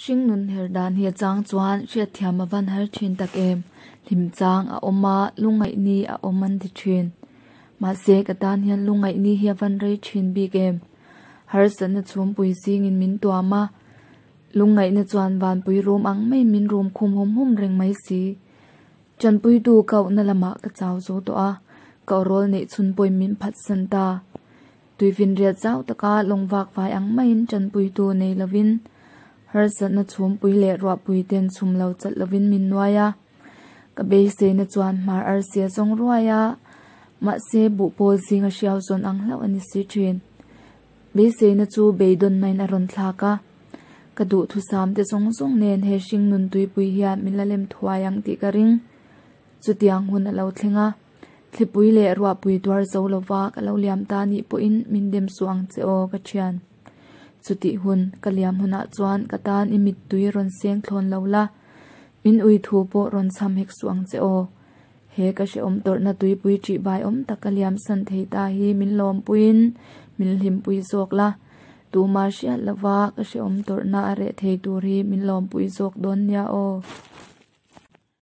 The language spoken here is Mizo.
Hringnun her dan hi a chang chuan hriatthiam a van har thin tak em? Hlim chang a awm a, lungngaih ni a awm an ti thin. Mahse ka tan hian lungngaih ni hi a van rei thin bik em? Harsatna chhumpui zingin min tuam a, lungngaihna chuan vanpui rum ang mai min rum khum hum hum reng mai si. Tanpuitu kauhna lamah ka chau zo tawh a, ka awrawl neih chhun pawhin min phatsan ta. Tuifinriat zau taka lawng vak vai ang maiin tanpuitu nei lovin harsatna chhumpui leh ruahpui ten chhum lo chalh lovin min nuai a. Ka beiseina chuan hmar arsi a zawng ruai a, mahse buhpawl zinga hriau zawn ang hlauh a ni si thin. Beiseina chu beidawnnain a rawn thlak a, ka duhthusam te zawng zawng nen he hringnun tuipui hian min la lem thuai ang tih ka ring. Chutiang hun a lo thleng a, thlipui leh ruahpui tuar zo lova ka lo liam ta nih pawhin min dem suh ang che aw ka thian. Chutih hun ka liam hunah chuan ka tan i mittui rawn seng thlawn lo la, min ui thu pawh rawn cham hek suh ang che aw. He ka hrehawm tawrhna tuipui ṭih bai awm tak ka liam san thei ta hi min lawmpuiin min hlimpui zawk la, tuma hriat lova ka hrehawm tawrhna a reh thei tur hi min lawmpui zawk dawn nia aw.